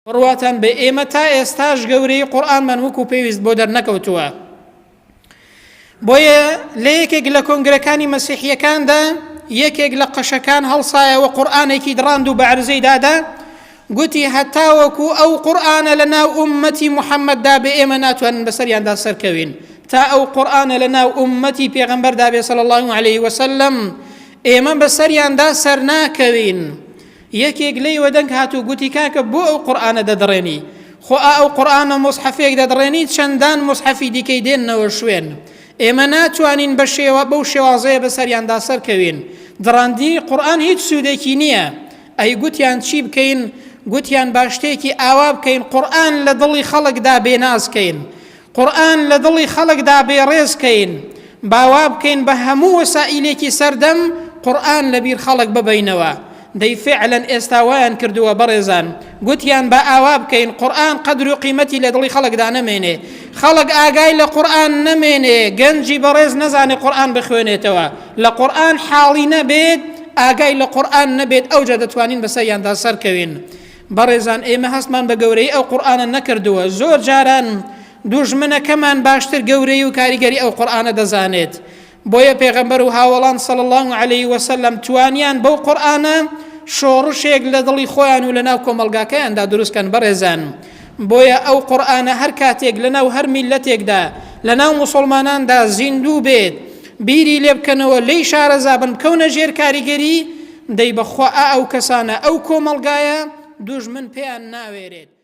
بڕواتان بێ ئێمە تا ئێستاش گەورەی قورئانمان وەکو پێویست بۆ دەرنەکەوتووە. بۆیە لە یەکێک لە کۆنگرەکانی مەسیحیەکاندا یەکێک لە قەشەکان هەڵسایەوە قورئانێکی دڕاند و بە عەرزەی دادا گوتی هەتاوەکو ئەو قورئانە لە ناو ئوممەتی محەممەددا بێ ئێمە ناتوانین بەسەریاندا سەرکەوین تا ئەو قورئانە لە ناو ئوممەتی پێغەمبەردا بێ صلی الله علیه وسلم ئێمە بەسەریاندا سەرناکەوین. یەکێک لێی وەدەنگ هات و گوتی کاکە بۆ ئەو قورئانە دەدڕێنی؟ خۆ ئا ئەو قورئانە موسحەفێک دەدڕێنی چەندان موسحەفی دیکەی دێننەوە شوێن. ئێمە ناتوانین بە شێوە بەو شێوازەیە بەسەریاندا سەرکەوین. دڕاندنی قورئان هیچ سوودێکی نییە. ئەی گوتیان چی بکەین؟ گوتیان با شتێکی ئاوا بکەین قورئان لە دڵی خەڵکدا بێناز کەین. قورئان لە دڵی خەڵکدا بێڕێز کەین، با وا بکەین بە هەموو وەسائیلێکی سەردەم قورئان لە بیر خەڵک ببەینەوە. دەی فعلەن ئێستا وایان کردووە بەڕێزان، گوتیان با ئاوا بکەین قورئان قەدر و قیمەتی لە دڵی خەڵکدا نەمێنێ، خەڵک ئاگای لە قورئان نەمێنێ، گەنجی بەڕێز نەزانێ قورئان بخوێنێتەوە، لە قورئان حاڵی نەبێت، ئاگای لە قورئان نەبێت ئەوجا دەتوانین بەسەریاندا سەرکەوین. بەڕێزان ئێمە هەستمان بە گەورەیی ئەو قورئانە نەکردووە، زۆر جاران دوژمنەکەمان باشتر گەورەیی و کاریگەری ئەو قورئانە دەزانێت، بۆیە پێغەمبەر و هاوەڵان صلی اللە علیه وسلم توانیان بەو قورئانە شۆڕشێک لە دڵی خۆیان و لەناو کۆمەڵگاکەیاندا دروست کەن بەڕێزان بۆیە ئەو قورئانە هەر کاتێک لەناو هەر میللەتێکدا لەناو موسڵماناندا زیندوو بێت بیری لێ بکەنەوە لێی شارەزا بن بکەونە ژێر کاریگەری دەی بەخوا ئا ئەو کەسانە ئەو کۆمەڵگایە دوژمن پێیان ناوێرێت.